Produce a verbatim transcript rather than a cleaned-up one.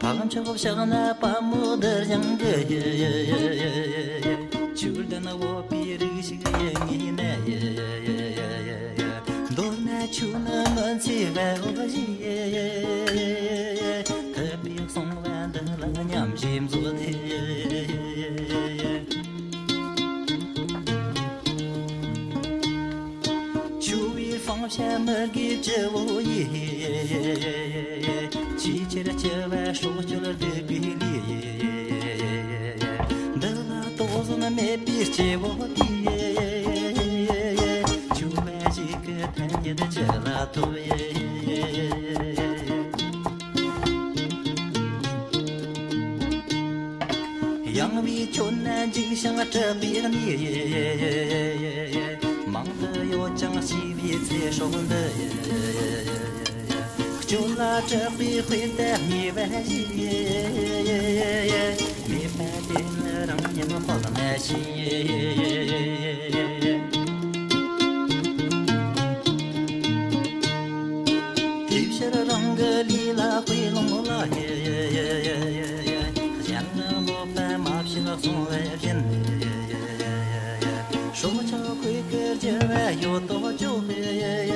ཕག་མཆོག་ཕྱག་ན་པདྨོ་འདིར་བཞེངས་ཀྱི། ཆོས་ལྡན་འོད་པའི་རིགས་ཤིག་ཡིན་ངེས་ནས། མདོར་ན་ཆོས་ནི་སྔོན་ཚེ་བའི་འོ་བཞིན། ཐུབ་པས་གསུངས་པ་འདི་ལ་མཉམ་ཞིག་མཛོད་དེ། ཆུ་བོའི་སྤང་བྱ་མི་དགེ་བཅུ་བོ་ཡི། ཆེས་ཆེར་སྐྱེ་བའི་སྲོག་གཅོད་སྡིག་པའི་ལས། འདི་ལ་དོགས་ཟོན་མེད་པའི་སྐྱེ་བོ་དེས། ཆོས་ལ་ཞིག་གི་ཐ་སྙད་ཅི་ལ་ཐོབ། ཡངས་པའི་ཁྱོན་ན་འཇིགས་ཤིང་སྲེག་པའི་གནས། མང་དུ་ཡོད་ཀྱང་ཤེས་པའི་ཚེ་སྲོག་འདི། སྐྱོན་ལ་གྲགས་པའི་དཔེ་ལྟར་ངེས་པ་ཞིག་མེད་པ་དེ་ནི་རང་ཉིད་དཔག་ན་ཤེས། དེ་ཕྱིར་རང་གི་ལས་ལ་དཔེ་ལོངས་ལ། གཞན་ལ་གནོད་པ་མ་བྱེད་གསུངས་པ་བཞིན། སྲོག་ཆགས་གོས་ཀྱི་རྒྱུ་བ་ཡོད་དོ་ཅོག